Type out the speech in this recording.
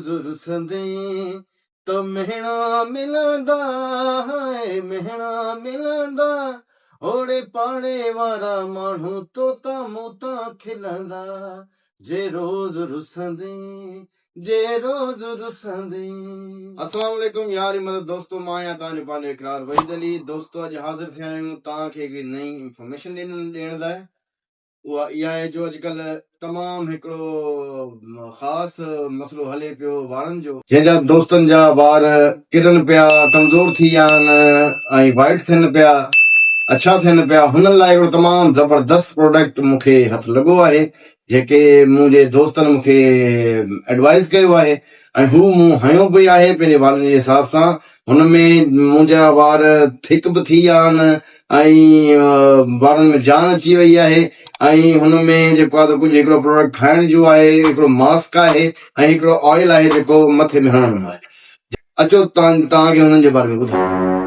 رسندين ته مهڻا ملندا هاء مهڻا ملندا اوڙي پاڙي وارا ماڻهو توتان مون تان کلندا جي روز رسندين جي روز رسندين. السلام عليڪم يار مدد دوستو مان آهيان توهان جو پنهنجو اقرار وحيد علي دوستو اڄ حاضر ٿيا آهيون توهان کي هڪڙي نئين انفارميشن ڏيڻ لاء اها اها آهي جو اڄڪلهه تمام هڪڙو خاص مسئلو هلي پيو وارن جو. جنهن جا دوستن جا وار ڪرن پيا، ڪمزور ٿي ويا آهن ۽ وائيٽ ٿين پيا، اڇا ٿين پيا، هنن لاء هڪڙو تمام زبردست پروڊڪٽ مون کي هٿ لڳو آهي، جيڪي منهنجي دوستن مون کي ايڊوائز ڪيو آهي ۽ هو مون هنيو به آهي پنهنجي وارن جي حساب سان، هن ۾ منهنجا وار ٿڪ به ٿي ويا آهن ۽ وارن ۾ جان اچي وئي آهي ۽ هن ۾ جيڪو آهي ڪجهه هڪڙو پروڊڪٽ کائڻ جو آهي هڪڙو ماسڪ آهي ۽ هڪڙو آئل آهي جيڪو مٿي ۾ هڻڻو آهي اچو توهان کي هنن جي باري ۾ ٻڌايان.